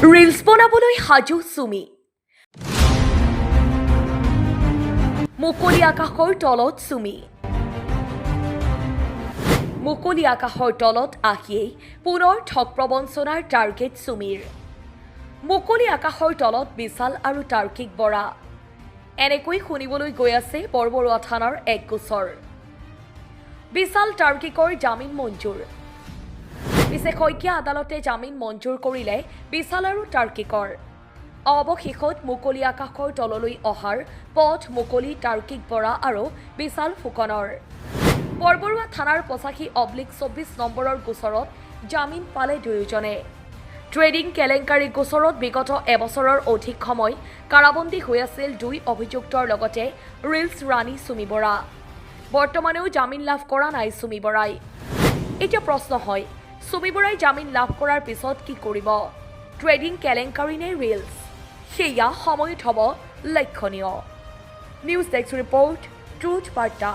Reels বনাবলৈ সাজু চুমি। মুকলি আকাশৰ তলত চুমি। মুকলি আকাশৰ তলত আহিয়েই পুনৰ ঠগ প্ৰবঞ্চনাৰ টাৰ্গেট চুমিৰ। মুকলি আকাশৰ তলত বিশাল আৰু তাৰ্কিক বৰা। এনেকৈ শুনিবলৈ গৈ আছে বৰবৰুৱা থানাৰ এক গোচৰ। বিশাল তাৰ্কিকৰ জামিন মঞ্জুৰ। পিছে শইকীয়া আদালতে জামিন মঞ্জুৰ কৰিলে বিশাল আৰু তাৰ্কিকৰ। অৱশেষত মুকলি আকাশৰ তললৈ অহাৰ পথ মুকলি তাৰ্কিক বৰা আৰু বিশাল ফুকনৰ। বৰবৰুৱা থানাৰ 85/24 নম্বৰৰ গোচৰত জামিন পালে দুয়োজনে। ট্ৰেডিং কেলেংকাৰী গোচৰত বিগত এবছৰৰ অধিক সময় কাৰাবন্দী হৈ আছিল দুই অভিযুক্তৰ লগতে ৰিলছ ৰাণী চুমি বৰা। বৰ্তমানেও জামিন লাভ কৰা নাই চুমি বৰাই। এতিয়া প্ৰশ্ন হয়, চুমি বৰাই জামিন লাভ কৰাৰ পিছত কি কৰিব? ট্ৰেডিং কেলেংকাৰী নে ৰিলছ? সেয়া সময়ত হ'ব লক্ষণীয়। নিউজ ডেস্ক ৰিপৰ্ট, ট্ৰুথ বাৰ্তা।